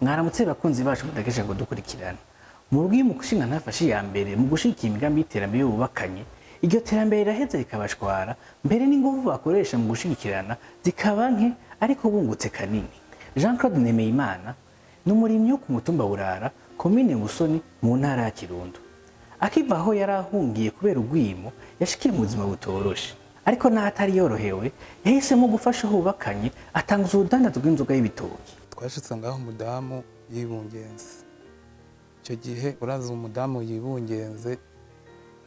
Mwaramutse bakunzi bacu mudakeje ngo dukurikirana. Mu rugo iyo umushinga ntafashe iya mbere mu gushigikira imigambi y'iterambere bubakanye, iryo terambere riraheza rikabashwara, mbere n'inguvu bakoresha mu gushigikirana zikaba nke ariko bungutse kanini. Jean Claude Nemeyimana ni umurimyi wo ku mutumba Burara, komine Busoni, mu ntara ya Kirundo. Akiva aho yari ahungiye kubera urwimo, yashikiye mu buzima butoroshe. Ariko naho atari yorohewe, yahisemo gufasha aho bubakanye, atanguza urudandazwa rw'inzoga y'ibitoki. Twashitse ngaho umudamu yibungenze. Icyo gihe uraza umudamu yibungenze,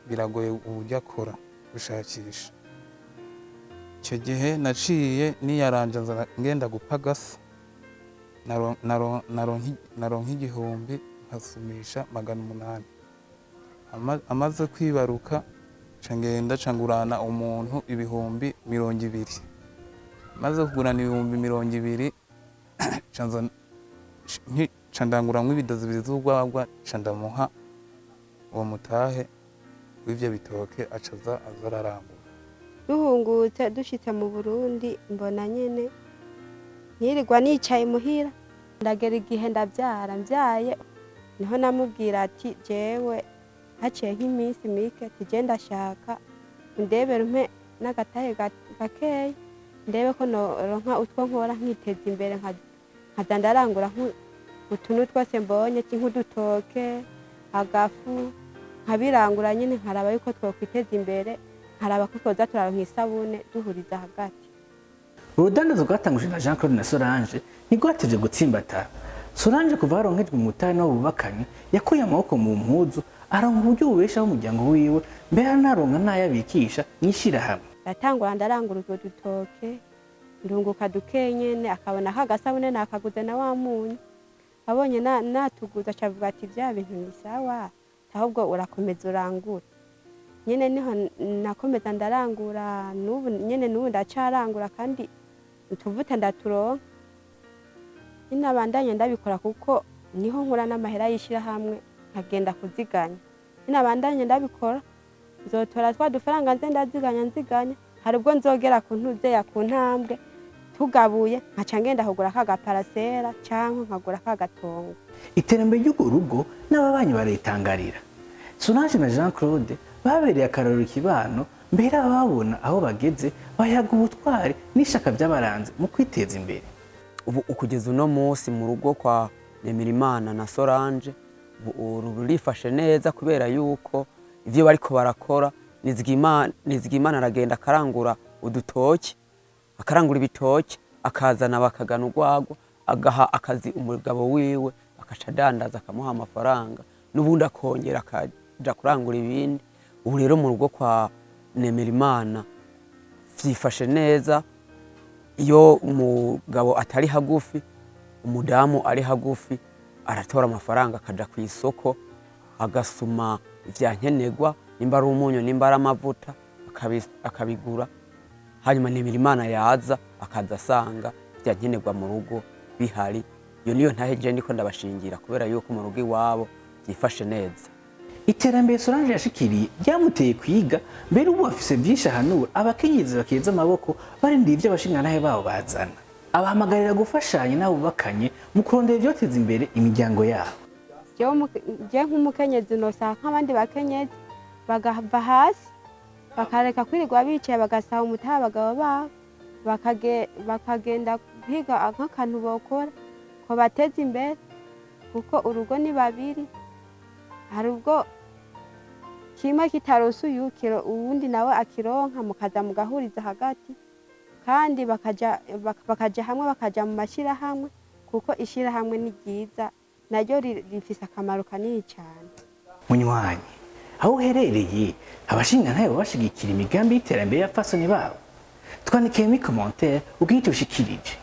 biragoye uburyo akora gushakisha. Icyo gihe naciye niyaranja, nza ngenda gupagasa, naronka 1000 nkasumisha 800. Amaze kwibaruka, ca ngenda ca ngurana umuntu 20,000. Maze kugurana 20,000, ca nza ca ndanguramwo ibido zibiri z'urwagwa, ca ndamuha uwo mutahe w'ivyo bitoke, aca aza ararangura. Duhungutse, dushitse mu Burundi, mbona nyene ntirirwa nicaye muhira. Ndagera igihe ndavyara. Mvyaye niho namubwira ati jewe haciye nk'iminsi mike, ati je ndashaka undebere, umpe n'agatahe gakeya, ndebe ko noronka utwo nkora nkiteza imbere, nkaza ndarangura utuntu twose mbonye, nk'udutoke, agafu, nkabirangura nyine, nkaraba yuko twokwiteza imbere, nkaraba ko twoza turaronka isabune duhuriza hagati. Urudandazwa rwatangujwe na Jean Claude na Solange ntirwatevye gutsimbatara. Solange kuva haronkejwe umutahe n'uwo bubakanye, yakuye amaboko mu mpuzu, aronka uburyo bubeshaho umuryango wiwe, mbere anaronka n'ayo abikisha mw'ishirahamwe. Ndatangura ndarangura utwo dutoke, ndunguka duke nyene, akabona ka gasabune nakaguze na wa munyu. Abonye natuguze, aca avuga ati vya bintu ni sawa, ahubwo urakomeza urangura nyene. Niho nakomeza ndarangura n'ubu nyene, n'ubu ndacarangura kandi utuvuta ndaturonka nyine. Abandanye ndabikora kuko niho nkura n'amahera y'ishirahamwe, nkagenda kuziganya nyine. Abandanye ndabikora, nzotora twa dufaranga nze ndaziganya, nziganya. Hari ubwo nzogera ku ntuzeya, ku ntambwe tugabuye, nkaca ngenda kugura ka gaparasera canke nkagura ka gatongo. Iterambere ry'urwo rugo n'ababanyi baritangarira. Solange na Jean Claude babereye akarorero ikibano, mbere ababona aho bageze bayaga ubutwari n'ishaka by'abaranze mu kwiteza imbere. Ubu kugeza uno munsi mu rugo kwa Nemirimana na Solange ubu rurifashe neza, kubera yuko ivyo bariko barakora, Nizigimana aragenda akarangura udutoki, akarangura ibitoki, akazana, bakagana urwagwa, agaha akazi umugabo wiwe, akaca adandaza, akamuha amafaranga, n'ubundi akongera akaja kurangura ibindi. Ubu rero mu rugo kwa Nemerimana vyifashe neza. Iyo umugabo atari hagufi, umudamu ari hagufi, aratora amafaranga akaja ku isoko, agasuma ivya nkenerwa, nimba ari umunyu, nimba ari amavuta, akabigura. Hanyuma Nemerimana yaza, akaza asanga ivya nkenerwa mu rugo bihari. Iyo niyo ntahe je ndiko ndabashingira, kubera yuko mu rugo iwabo vyifashe neza. Iterambere Solange yashikiriye ryamuteye kwiga, mbere ubu afise byinshi ahanura abakenyezi bakeza amaboko barindiye ibyo abashingantahe babo bazana. Abahamagarira gufashanya n'abubakanye mu kurondera ivyoteza imbere imiryango yabo. Jewe nk'umukenyezi nosaba nk'abandi bakenyezi bagava hasi, bakareka kwirirwa bicaye, bagasaba umutahe abagabo babo, bakagenda kwiga nk'akantu bokora ko bateza imbere, kuko urugo ni babiri. Hari ubwo kimwe kitaronse uyu, uwundi nawe akironka, mukaza mugahuriza hagati, kandi bakaja hamwe, bakaja mu mashyirahamwe, kuko ishirahamwe ni ryiza, naryo rifise akamaro kanini cyane. Munywanyi, aho uherereye, abashingantahe baba bashigikira imigambi y'iterambere y'abapfasoni babo? Twandikiye muri commentaire ubwite ushikirije.